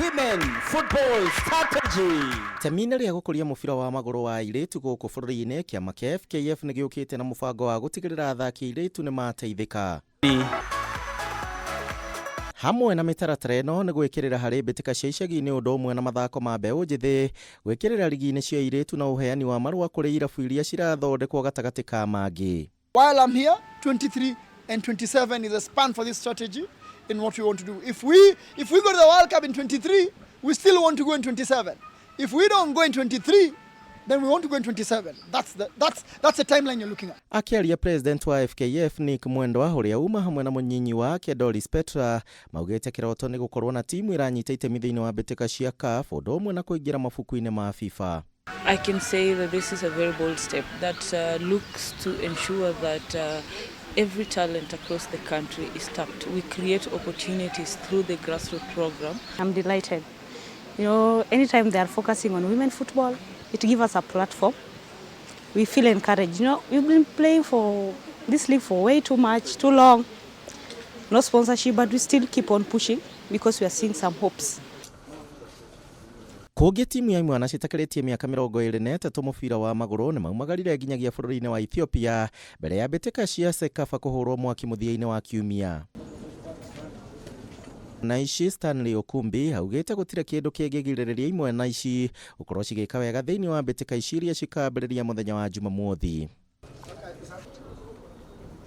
Women Football Strategy. Itemi-inĩ rĩa gũkũria mũbira wa magũrũ wa airĩtu gũkũ bũrũri-inĩ, kĩama kĩa FKF nĩ gĩũkĩte na mũbango wa gũtigĩrĩra athaki airĩtu nĩ mateithĩka. Hamwe na mĩtaratara ĩno nĩ gwĩkĩrĩra harĩ mbĩtĩka cia icagi-inĩ ũndũ ũmwe na mathako ma mbeũ njĩthĩ, gwĩkĩrĩra rigi-inĩ cia airĩtu na ũheani wa marũa kũrĩ irabu iria cirathondekwo gatagatĩ ka mangĩ. While I'm here, 23 and 27 is a span for this strategy in what we want to do. If we go to the World Cup in 23, we still want to go in 27. If we don't go in 23, then we want to go in 27. That's the timeline you're looking at. Akĩaria, president wa FKF Nick Mwendwa, ũrĩa uma hamwe na mũnyinyi wake Doris Petra, maugĩte kĩroto nĩ gũkorwo na timu ĩranyita itemi thĩinĩ wa mbĩtĩka cia CAF, ũndũ ũmwe na kũingĩra mabuku-inĩ ma FIFA. I can say that this is a very bold step that looks to ensure that every talent across the country is tapped. We create opportunities through the grassroots program. I'm delighted. Anytime they are focusing on women football, it gives us a platform. We feel encouraged. We've been playing for this league for way too much, too long. No sponsorship, but we still keep on pushing because we are seeing some hopes. Kũngĩ, timu ya imwana citakĩrĩtie mĩaka 23 mũbira wa magũrũ nĩ maumagarire nginyagia bũrũri-inĩ wa Ethiopia mbere ya mbĩtĩka cia CECAFA kũhũrwo mwaki mũthia-inĩ wa kiumia. Na ici Stanley Okumbi augĩte gũtirĩ kĩndũ kĩngĩgirĩrĩria imwana ici gũkorwo cigĩka wega thĩinĩ wa mbĩtĩka ici iria cikambĩrĩria mũthenya wa Jumamothi.